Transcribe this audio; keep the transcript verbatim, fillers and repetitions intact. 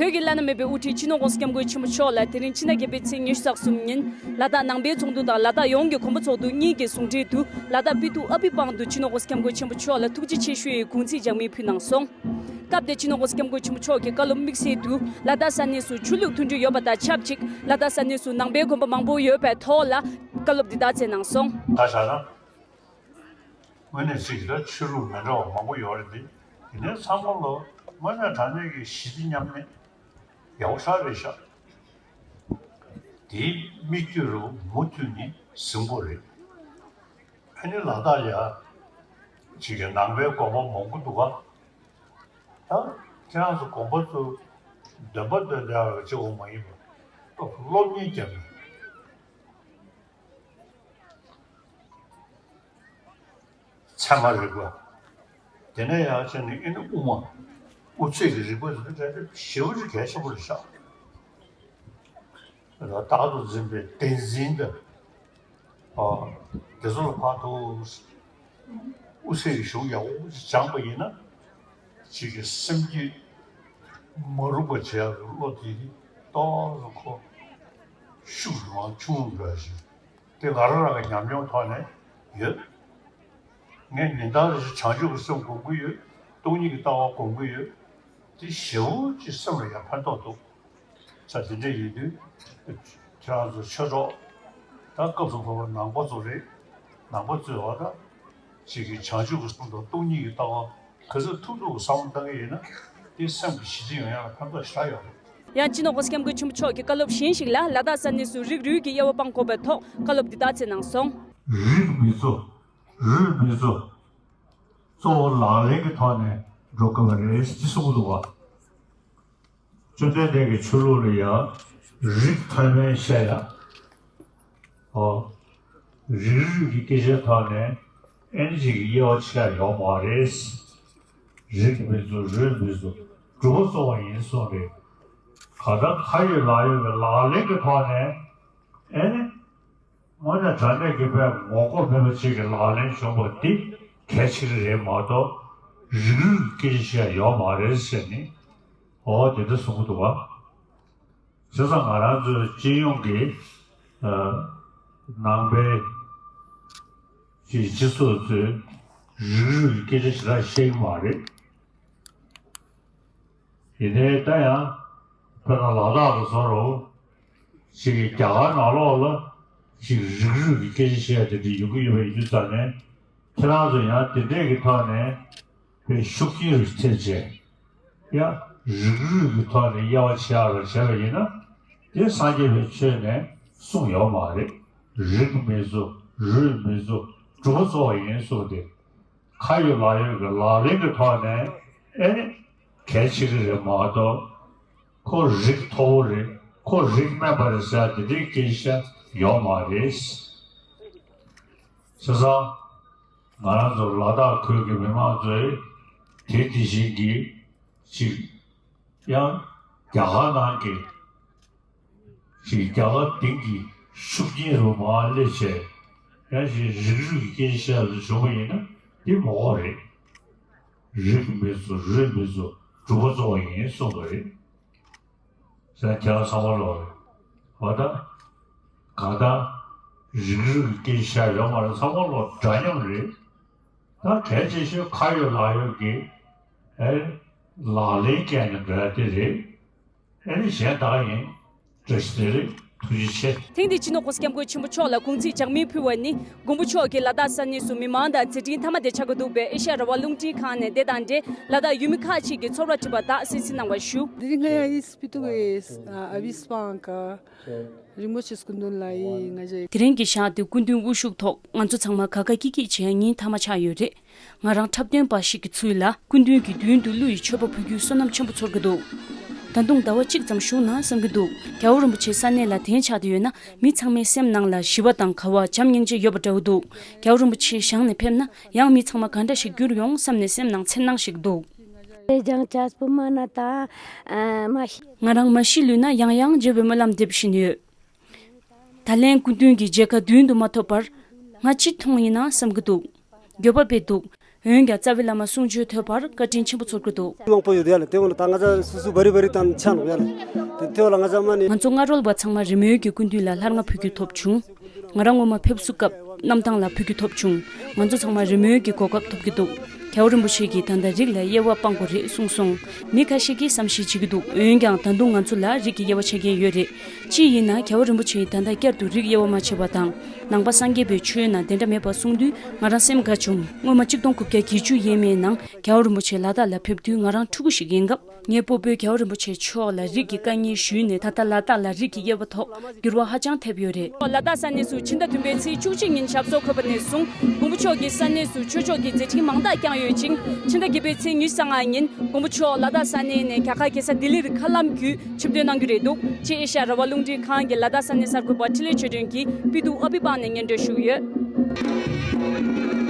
བོད་ཀྱི་བླ་ན་མེད་པའི་དབུ་ཁྲིད་སྤྱི་ནོར་༸གོང་ས་༸སྐྱབས་མགོན་ཆེན་པོ་མཆོག་ལ་དེ་རིང་ཕྱི་ཟླ་བརྒྱད་པའི་ཚེས་ཉི་ཤུ་རྩ་གསུམ་ཉིན་ལ་དྭགས་ནང་པའི་ཚོགས་འདུ་དང་ལ་དྭགས་ཡོངས་ཀྱི་གོམ་པ་ཚོགས་འདུ་གཉིས་ཀྱི་ཟུང་འབྲེལ་དུ་ལ་དྭགས་སྤི་ཏུ་ཨ་པི་པང་དུ་སྤྱི་ནོར་༸གོང་ས་༸སྐྱབས་མགོན་ཆེན་པོ་མཆོག་ལ་ཐུགས་རྗེ་ཆེ་ཞུ་ཡི་གུང་ཚིགས་ལྗགས་མིང་ཕུལ་གནང་སོང་། སྐབས་དེར་སྤྱི་ནོར་༸གོང་ས་༸སྐྱབས་མགོན་ཆེན་པོ་མཆོག་གིས་བཀའ་སློབ་དམིགས་བསལ་དུ་ལ་དྭགས་ས་གནས་སུ་ཆོས་ལུགས་མཐུན་སྒྲིལ་ཡོད་པ་དང་ཆབས་ཅིག་ལ་དྭགས་ས་གནས་སུ་ནང་པའི་དགོན་པ་མང་པོ་ཡོད་པའི་ཐོག་ལ་བཀའ་སློབ་འདི་ལྟར་སྩལ་གནང་སོང་། ད་བྱས་ན། དངོས་གནས་ཅིག་ལ་ཆོས་ལུགས་མི་འདྲ་བ་མང་པོ་ཡོད་རེད་དེ། དེ་ནས་ཚང་མ་ལ་དངོས་གནས་དྲང་གནས་ཀྱི་ཞི་བདེ་མཉམ་གནས་ཡག་པོ་ཞེ་དྲག་རེད་ཤག་དེའི་མིག་དཀྱུས་རུ་མུ་མཐུད་ནས་ཟིན་དགོས་རེད། ཨ་ནི་ལ་དྭགས་ལ་ཅིག་གི་ནང་པའི་དགོན་པ་མང་པོ་འདུག་ག་ད་ཁྱེད་རང་ཚོ་དགོན་པ་ཚོ་འདོན་པ་འདོན་བསྡད་པ་གཅིག་པོ་མ་ཡིན་པར་སློབ་གཉེར་རྒྱབ་ནས། ཚད་མ་རིག་པ། དེ་ནས་ཡང་བྱས་ནས་ཨེ་ནི་དབུ་མ། དབུ་ཚད་ཀྱི་རིག་པ་ཟེར་དེ་འདྲ་ཞེ་པོ་ཅིག་གལ་ཆེན་པོ་རེད་ཤག་རྟག་ཏུ་འཛིན་པའི་བདེན་འཛིན་དང་། ཨ། དེ་ཚོ་ལ་ཕར་ཐུག་དབུ་ཚད་ཀྱི་གཞུང་ཡག་པོ་ཅིག་སྦྱངས་པ་ཡིན་ན། ཅིག་གི་སེམས་རྒྱུད་མ་རུངས་པ་བྱེད་ཡག་གི་བློ་དེ་ཏོག་ཙམ་ཁོ་ཤུགས་མང་ཆུང་འགྲོ་ཡག་ཞིག་དེ་ང་རང་རང་གི་ཉམས་མྱོང་ཐོག་ནས་ཡོད། ངས་ཉིན་ལྟར་རེ་བཞིན་བྱང་ཆུབ་ཀྱི་སེམས་སྒོམ་གྱི་ཡོད། སྟོང་ཉིད་ཀྱི་ལྟ་བ་སྒོམ་གྱི་ཡོད། དེ་ཞེ་པོ་ཅིག་སེམས་ལ་ཡང་ཕན་ཐོགས་འདུག་ས་དེ་འདྲ་ཡིན་དུས། ཁྱེད་རང་ཚོ་ཆོས་གྲོགས། ད་སྐབས་སུ་བབས་པ་ནང་པ་ཚོ་རེད། ནང་པ་ཚོས་འོ་ད། ཅིག་གི་བྱང་ཆུབ་ཀྱི་སེམས་དང་སྟོང་ཉིད་ཀྱི་ལྟ་བ་ག་ཚོད་ཐུབ་ཐུབ་ཀྱི་བསམ་བློ་བཏང་གི་ཡིན་ན། དེ་སེམས་ཀྱི་ཞི་བདེ་ཡོང་ཡག་ལ་ཕན་ཐོགས་ཞེ་དྲག་ཡོད་རེད། ཡང་སྤྱི་ནོར་༸གོང་ས་༸སྐྱབས་མགོན་ཆེན་པོ་མཆོག་གིས་བཀའ་སློབ་གཞན་ཞིག་ལ་ལ་དྭགས་ས་གནས་སུ་རིགས་རུས་ཀྱི་དབྱེ་བ་སྤང་དགོས་པའི་ཐོག་བཀའ་སློབ་འདི་ལྟར་སྩལ་གནང་སོང་། རིགས་མི་གཙོ། རུས་མི་གཙོ། གཙོ་བོ་ལག་ལེན་གྱི་ཐོག་ནས་འགྲོ་དགོས་པ་རེད་ཅེས་གསུངས་འདུག་བ། བཅོམ་ལྡན་འདས་ཀྱི་ཆོས་ལུགས་ལ་ཡང་རིགས་མཐོ་དམན་བཤད་ཡ། ཨོ། རིགས་རུས་ཀྱི་སྐད་ཆའི་ཐོག་ནས་ཨེ་ནི་ཅིག་གི་དབྱེ་བ་ཕྱེ་ཡ་ཡོད་མ་རེད། རིགས་མི་གཙོ་རུས་མི་གཙོ་སྒྲུབ་པ་གཙོ་བོ་ཡིན་གསུངས་ཏེ། གང་ལྟར་ཁ་ཡོད་ལག་ཡོད་ཀྱི་ལག་ལེན་གྱི་ཐོག་ནས་ཨེ་ནི། དངོས་གནས་དྲང་གནས་ཀྱི་དཔེ་ངོ་ལྐོག་མེད་པ་ཅིག་གི་ལག་ལེན་བྱུང་བ་འདི་གལ་ཆེ་གི་རེད་མ་གཏོགས་རིགས་རུས་ཀྱི་སྐད་ཆ་བཤད་ཡ་ཡོད་མ་རེད་ཟེར་ནས་ཨོ་དེ་འདྲ་གསུང་གི་འདུག་ག་བྱས་ཙང་ང་རང་ཚོའི་སྤྱི་ཡོངས་ཀྱི་ཨ་ནང་པའི་ཀྱི་སྤྱི་ཚོགས་ཚོས་རིགས་རུས་ཀྱི་སྐད་ཆ་ཞེ་དྲག་བཤད་ཀྱི་མ་རེད། ཡིན་ནའི་ད་ཡང་དཔེར་ན་ལ་དྭགས་ལ་སོགས་རུ་ཅིག་གི་རྒྱ་གར་ནང་ལོགས་ལ་ཅིག་རིགས་རུས་ཀྱི་སྐད་ཆ་བཤད་ཡ་དེ་འདྲ་ཡོང་གི་ཡོད་པ་ཡིན་དུས་ཙང་ནས་ཁྱེད་རང་ཚོ་ཡང་དེ་འདྲས་ཀྱི་ཐོག་ནས་དཔེ་ཤུགས་རྐྱེན་རུ་ཐེབས་བྱས་ཡང་རིགས་རུས་ཀྱི་ཐོག་ནས་དབྱེ་བ་ཕྱེ་ཡ་རུ་བྱས་པ་ཡིན་ན་དེ་སངས་རྒྱས་པའི་ཆོས་ནས་གསུངས་ཡོད་མ་རེད། རིགས་མི་གཙོ་རུས་མི་གཙོ་སྒྲུབ་པ་གཙོ་བོ་ཡིན་གསུངས་ཏེ། ཁ་ཡོད་ལག་ཡོད་ཀྱི་ལག་ལེན་གྱི་ཐོག་ནས་ཨེ་ནི་གལ་ཆེ་གི་རེད་མ་གཏོགས། ཁོ་རིགས་མཐོ་བོ་རེད། ཁོ་རིགས་དམན་པ་རེད་ཟེར་དེ་འདྲའི་སྐད་ཆ་ཡོད་མ་རེད། བྱས་ཙང་ང་རང་ཚོ་ལ་དྭགས་ཁུལ་གྱི་མི་མང་ཚོས་དེ་དེ་བཞིན་གྱི་ཅིག་ཡང་རྒྱ་གར་ནང་གི་ཅིག་རྒྱ་གར་སྟེང་གི་ཤུགས་རྐྱེན་རུ་མར་སླེབས་བྱས་ཡང་ཞིག་རིགས་རུས་ཀྱི་སྐད་ཆ་བཤད་ལ་བྱུང་བ་ཡིན་ན་འདི་མ་འོ་རེད། རིགས་མི་གཙོ་རུས་མི་གཙོ་སྒྲུབ་པ་གཙོ་བོ་ཡིན་གསུངས་པ་རེད། ཟེར་ཁྱེད་རང་ཚང་མ་ལོག་རེད། འོ་ད། གང་ལྟར། རིགས་རུས་ཀྱི་སྐད་ཆ་བཤད་ཡོད་མ་རེད་ཚང་མ་ལོག་འདྲ་མཉམ་རེད། ད་གལ་ཆེ་ཤོས་ཁ་ཡོད་ལག་ཡོད་ཀྱི། ཨེ། ལག་ལེན་བཀལ་ནས་འགྲོ་ཡ་དེ་རེད། ཨེ་ནི་གཞན་དག་ཡིན། བཀྲ་ཤིས་བདེ་ལེགས། ཐུགས་རྗེ་ཆེ། ཐེངས་འདིའི་སྤྱི་ནོར་༸གོང་ས་༸སྐྱབས་མགོན་ཆེན་པོ་མཆོག་ལ་གུང་ཚིགས་ལྗགས་མིང་ཕུལ་བ་ནི་མགོན་པོ་མཆོག་གིས་ལ་དྭགས་ས་གནས་སུ་མི་མང་དང་མཛད་འཕྲིན་མཐའ་མ་དེ་ཆགས་ཀྱི་འདུག་པས་ཨེ་ཤ་ཡ་རང་དབང་རླུང་འཕྲིན་ཁང་ནས་དེ་དང་འབྲེལ་ལ་དྭགས་ཡུལ་མི་ཁག་ཅིག་གིས་ཚོར་བ་དྲིས་པ་དག་གསན་གཟིགས་གནང་བ་ཞུ། དེ་རིང་ང་ཡང་ཨི་སི་པི་ཏུ་གི་ཨ་བི་སྤང་ཀ་རིན་པོ་ཆེ་སྐུ་མདུན་ལ་ཡི་ང་ཞེ། དེ་རིང་གི་ཞག་འདི་སྐུ་མདུན་དབུ་བཞུགས་ཐོག་ང་ཚོ་ཚང་མ་དགའ་དགའ་སྐྱིད་སྐྱིད་བྱེད་ཡ་ཉིན་མཐའ་མ་ཆགས་ཡོད་རེད། ང་རང་འཁྲབ་སྟོན་པ་ཞིག་གི་ཚུལ་ལ་སྐུ་མདུན་གྱི་མདུན་དུ་གླུ་ཡི་མཆོད་པ་ཕུལ་རྒྱུའི་བསོད་ནམས་ཆེན་པོ་ཚོར་གྱི་འདུག་ད་དུང་ཟླ་བ་གཅིག་ཙམ་བཞུགས་ན་བསམ་གྱི་འདུག་རྒྱལ་བ་རིན་པོ་ཆེ་ས་གནས་ལ་དེང་ཆགས་བསྡད་ཡོད་ན་མི་ཚང་མའི་སེམས་ནང་ལ་ཞི་བ་དང་དགའ་བ་བྱམས་སྙིང་རྗེ་ཡོད་པ་འདྲ་བོ་འདུག་རྒྱལ་བ་རིན་པོ་ཆེ་བཞེངས་ནས་ཕེབས་ན་ཡང་མི་ཚང་མ་ག་འདྲ་ཞིག་འགྱུར་ཡོང་བསམ་ནས་སེམས་ནང་འཚེར་སྣང་ཞིག་འདུག་ང་རང་མ་ཤི་ལུས་ན་ཡང་ཡང་མཇལ་བའི་སྨོན་ལམ་འདེབས་བཞིན་ཡོད། ད་ལན་སྐུ་མདུན་གྱི་མཇལ་ཁ་མདུན་དུ་མ་ཐོབ་པར་ང་ཅི་མཐོང་ཡིན་ན་བསམ་གྱི་འདུག་འགྱོད་པ་དཔེ་འདུག་འོན་ཀྱང་རྩ་བའི་བླ་མ་གསུང་ཆོས་ཐོས་པར་བཀའ་དྲིན་ཆེན་པོ་ཚོར་གྱི་འདུག་མང་པོ་ཡོད་ཡ་ལ། དེ་འོ་ན་ད་ང་ཚ་སུ་སུ་བ་རི་བ་རི་དང་ཆ་ནོ་ཡ་ལ། དེ་དེ་འོ་ལ་ང་ཚ་མ་ནི། ང་ཚོ་རྔ་རོལ་པ་ཚང་མ་རི་མོའི་གི་སྐུ་མདུན་ལ་ལྷ་རྔ་ཕུལ་རྒྱུ་ཐོབ་བྱུང་། ང་རང་སྔོན་མ་ཕེབས་བསུ་སྐབས་གནམ་ཐང་ལ་ཕུལ་རྒྱུ་ཐོབ་བྱུང་། ང་ཚོ་ཚང་མ་རི་མོའི་གི་གོ་སྐབས་ཐོབ་ཀྱི་འདུག་རྒྱལ་བ་རིན་པོ་ཆེ་གིས་ད་ལྟ་རིགས་ལ་དབྱེ་བ་སྤང་དགོས་རེད་གསུངས་སོང་། མི་ཁ་ཤས་ཀྱིས་བསམ་ཤེས་བྱེད་ཀྱི་འདུག་འོན་ཀྱང་ད་དུང་ང་ཚོ་ལ་རིགས་ཀྱི་དབྱེ་བ་ཕྱེ་མཁན་ཡོད་རེད། གཅིག་ཡིན་ན་རྒྱལ་བ་རིན་པོ་ཆེས་ད་ལྟ་བསྐྱར་དུ་རིགས་དབྱེ་བ་མ་ཕྱེ་བ་དང་། ནང་པ་སངས་རྒྱས་པའི་ཆོས་ནང་དེ་འདྲ་མེད་པ་གསུངས་དུས་ང་རང་སེམས་དགའ་བྱུང་། སྔོན་མ་གཅིག་སྟོང་དགུ་བརྒྱ་བརྒྱད་ཅུ་ཡས་མས་ནང་རྒྱལ་བ་རིན་པོ་ཆེ་ལ་དྭགས་ལ་ཕེབས་དུས་ང་རང་ཕྲུ་གུ་ཞིག་ཡིན་སྐབས། ངའི་སྤོ་བོས་རྒྱལ་བ་རིན་པོ་ཆེ་མཆོག་ལ་རིགས་ཀྱི་བཀའ་རྙིང་ཞུས་ནས་ད་ལྟ་ལ་དྭགས་ལ་རིགས་ཀྱི་དབྱེ་བ་ཐོག་འགྱུར་བ་ཧ་ཅང་ཐེབས་ཡོད་རེད། ལ་དྭགས་ས་གནས་སུ་ཕྱི་ཟླ་བདུན་པའི་ཚེས་བཅུ་གཅིག་ཉིན་ཞབས་སོར་འཁོད་པ་ནས་བཟུང་མགོན་པོ་མཆོག་གིས་ས་གནས་སུ་ཆོས་ཕྱོགས་ཀྱི་མཛད་འཕྲིན་མང་དག་བསྐྱངས་ཡོད་ཅིང་། ཕྱི་ཟླ་བརྒྱད་པའི་ཚེས་ཉི་ཤུ་རྩ་ལྔ་ཉིན་མགོན་པོ་མཆོག་ལ་དྭགས་ས་གནས་ནས་རྒྱ་གར་རྒྱལ་ས་ལྡི་ལིར་མཁའ་ལམ་བརྒྱུད་ཆིབས་བསྒྱུར་གནང་རྒྱུ་རེད་འདུག་ཅེས་ཨེ་ཤ་ཡ་རང་དབང་རླུང་འཕྲིན་ཁང་གི་ལ་དྭགས་ས་གནས་གསར་འགོད་པ་འཕྲིན་ལས་ཆོས་སྒྲོན་གྱིས་པི་ཏུ་ཨ་པི་པང་ནས་སྙན་སྒྲོན་ཞུས་ཡོད།